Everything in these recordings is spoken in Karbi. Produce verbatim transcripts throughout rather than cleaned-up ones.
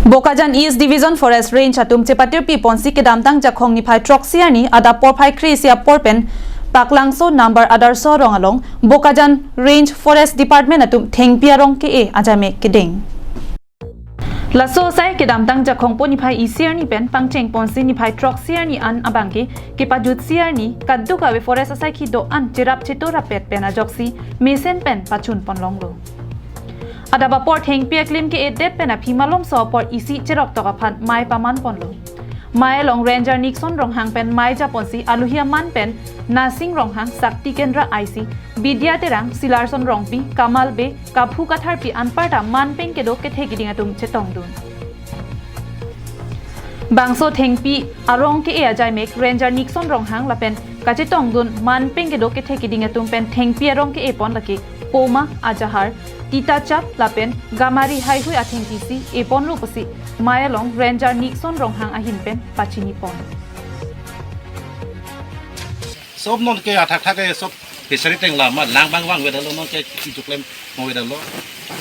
Bokajan East Division Forest Range atum chepatirpi ponsi kedamtang Jakhong niphai throksi arni adap porphai kre-isi apor pen Paklangso number Adarsha Rong along Bokajan Range Forest Department atum thengpi arong ke-e ajaimek kedeng. Laso asai kedamtang Jakhong po niphai isi arni pen pangcheng ponsi niphai throksi arni an abangke kepajutsi arni kadokave forest asaikhi do-an cherap cheto rapet pen ajoksi mesen pen pachun ponlonglo. Adap apor thengpi aklim ke-edet pen aphi malomso apor isi cheroktok aphan mei paman ponlo. Mei along Ranger Nixon Ronghang pen mei japonsi aluhi aman pen Nasing Ronghang, Sakti Kendra I C, Bidya Terang, Silarson Rongpi, Kamal Bey, Kaphu Katharpi anparta man pen kedo kethe kiding atum chetongdun. Bangso thengpi arong ke-e ajaimek Ranger Nixon Ronghang lapen kachetongdun man pen kedo kethe kiding atum pen thengpi arong ke-e pon lake poma, ajahar, titachap lapen gamari heihui athengpi si e ponlo pusi mei along Ranger Nixon Ronghang ahin pen pachini pon. Sob non ke athak thak ke sob fishery teng lama lang bang bang vedalo, non ke kheti choklem mo vedalo.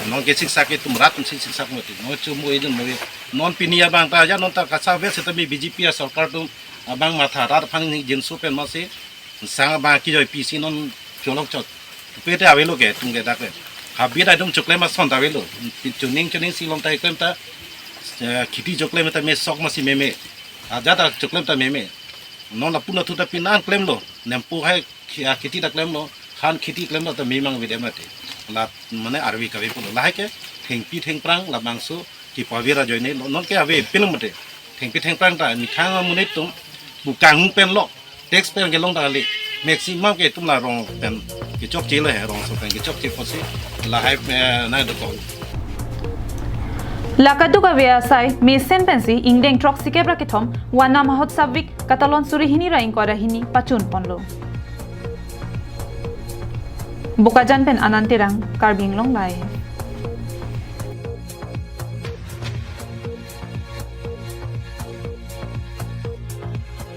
Non ke siksak ke tum rat tum sik siksak mo ti. Non chu mo idun mo ve. Non pini abang ta ja non ta kasa ve seta mi B J P a sorkar tum abang matha rat phang ni jinsu pen masi sang abang kejoi pisi non cholok chot. Pe te avelo ke tum ke dak ke. Habit atum choklem ason ta avelo. Chuning chuning si lom ta klem ta, eh, kheti choklem ta me sok masi meme. Aja ta choklem ta meme. Non lapu na thu ta pinan klemlo. Nempu hai khi-, ah, kheti ta klemlo. Khan kheti klemlo ta memang vede mate. La mane arvi kave pulo. Lahai ke thengpi thengphrang labangso kepavir ajoinelo. Non ke ave pinang mate. Thengpi thengphrang ta methang amonit atum pu kanghung penlo. Tax pen kelong ta kali. Maximum ke itum la rong pen kechokche lo he, rongso pen kechokche pusi. Lahai, eh, nai dokok. La kadokave asai mesen pensi ingdeng throksi kep ra kethom Wana Mahotsav Week katalon suri hini ra ingkoi ra hini pachun ponlo. Bokajan pen Anand Terang, Karbi Anglong Live.